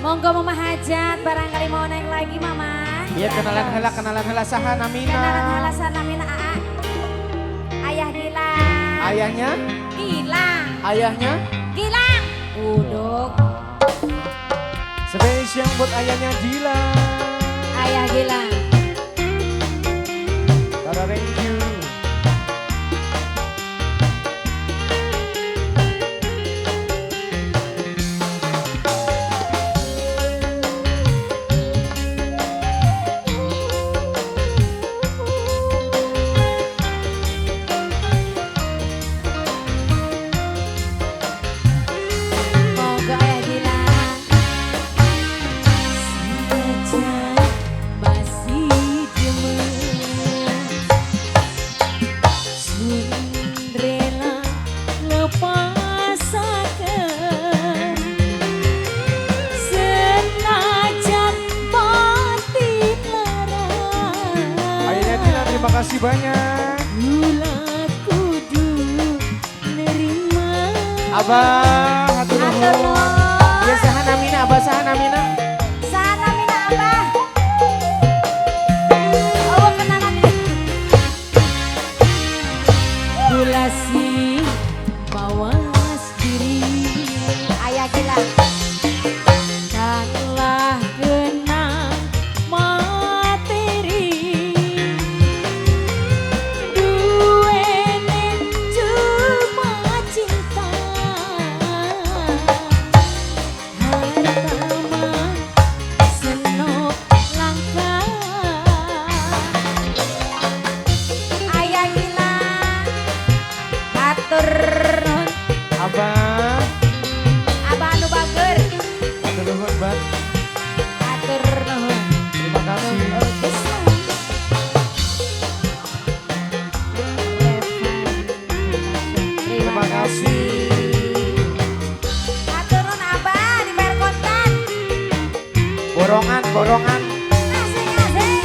Monggo Mama Hajat, barangkali mau naik lagi Mama. Iya, kenalan heula saha namina. Kenalan heula saha namina Aa. Ayah Gilang. Ayahnya? Gilang. Ayahnya? Gilang. Uduk. Spesial buat ayahnya Gilang. Ayah Gilang. Tara, thank you. Terima kasih banyak. Gula kudu nerima. Abah, hatur nuhun. Ya saha namina, abah saha namina? Saha namina abah? Oh, kenalan. Gula si mawas diri. Ayah gila. Kalah kena materi. Duene cuma cinta. Harta mah senok langka. Ayah gila. Hatur nuhun. Abah. Abah anu bager. Hatur nuhun, Bang. Hatur nuhun. Terima kasih. Terima kasih. Hatur nuhun Abah dibayar kontan. Borongan, borongan. Asik asik.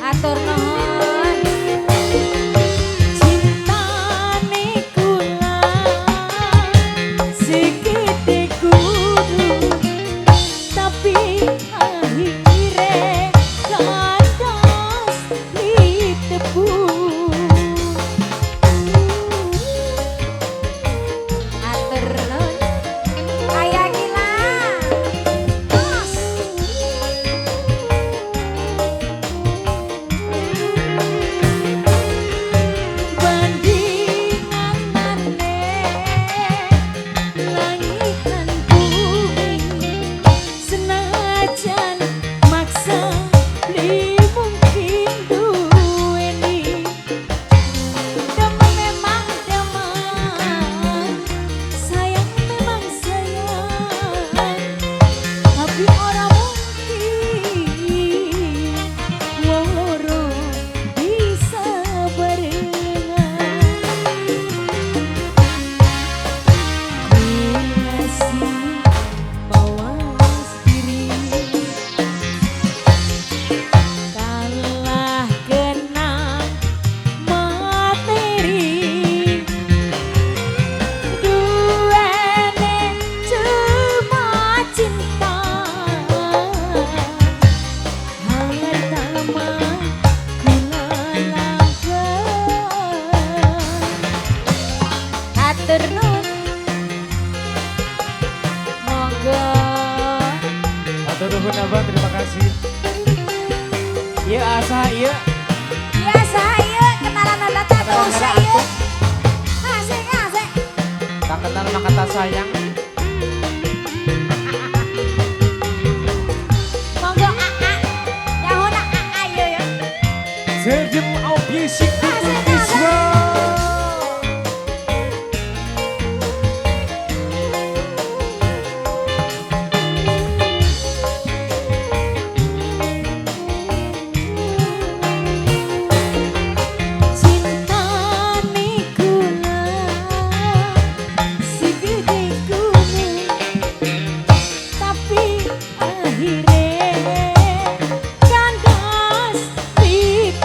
Hatur nuhun. Cintane kula segede kudu, tapi akhire kandas ditepu. Hatur nuhun. Ayah gila. Tos. Bandinganane langit lan bumi, senajan maksa beli mungkin duweni. Demen memang demen, sayang memang sayang, tapi ora mungkin wong loro bisa barengan. Kula sing mawas diri, kalah kena materi. Duene cuma cinta. Harta mah kula langka. Hatur nuhun. Monggo. Hatur nuhun Abah, terima kasih. Iya asa iya. Ya saya kenalan heula teh Kenalan atuh heula ieu. atuh. Asik asik. Tak kenal maka tak sayang. Monggo Aa. Nyahona Aa ieu ya. Sergem Music Asik, asik. Isra. Cintane kula segede gunung, tapi akhire kandas ditepu.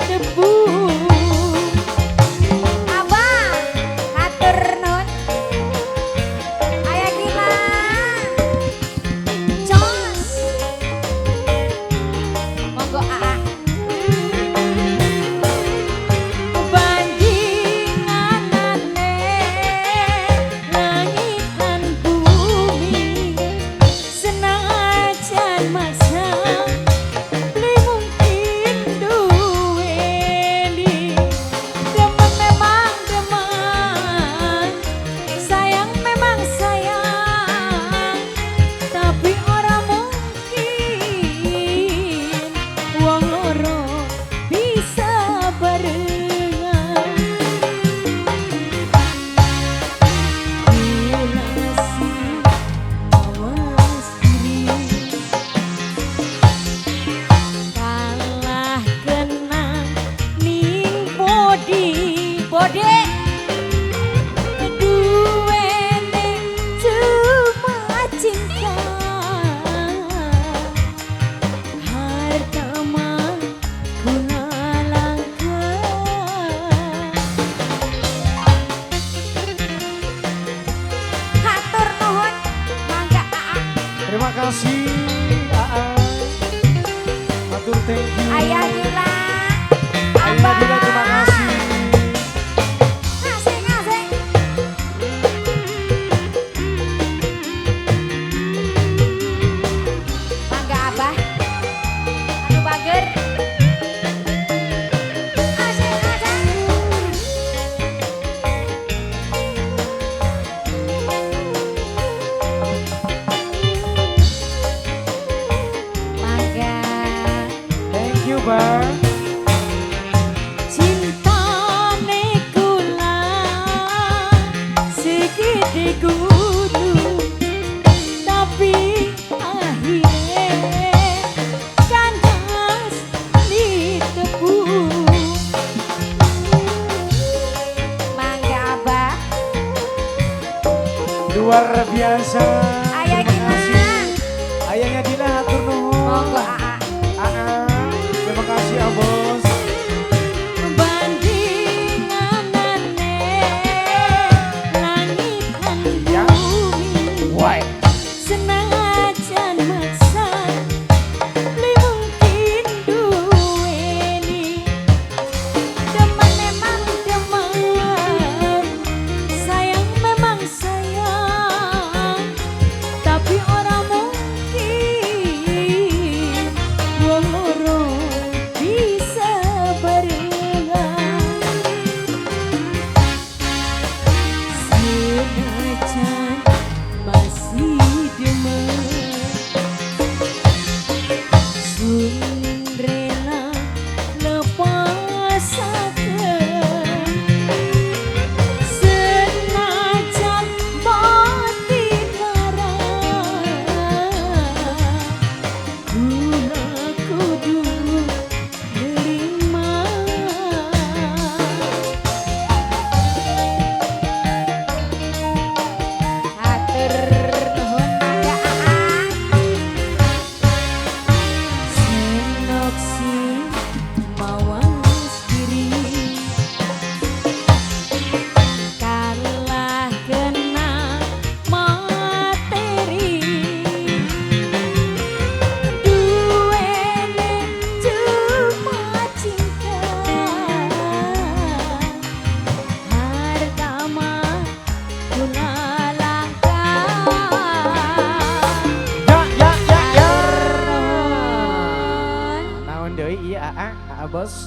Harta mah kula langka. Hatur nuhun mangga Aa. Terima kasih Aa. Matur thank you. Ayah Dila. Ayah Abah. Dila terima kasih. Asik asik. Mangga Abah. Anu bager. Asik asik. Mangga. Thank you Bang. Cintane kula segede gunung, tapi akhirnya kandas ditepung. Mangga Abah. Luar biasa. Ayah Terima Dila. kasih. Ayahnya Dila hatur nuhun. Monggo Aa. Aa, terima kasih Abos. Bandinganane langit lan Ya. bumi. Why? Senajan maksa beli mungkin duweni. Demen memang demen, sayang memang sayang, tapi ora mungkin wong loro bisa barengan. Senajan masih demen, sun rela lepasaken. Senajan batin lara, kula kudu nerima. Hatur nuhun mangga Aa. Senok sing mawas diri, kalah kena materi. Duwene cuma cinta, harta mah kula langka. Ya ya ya ya. Nuhun. Naon deui ieu Aa, Aa Bos.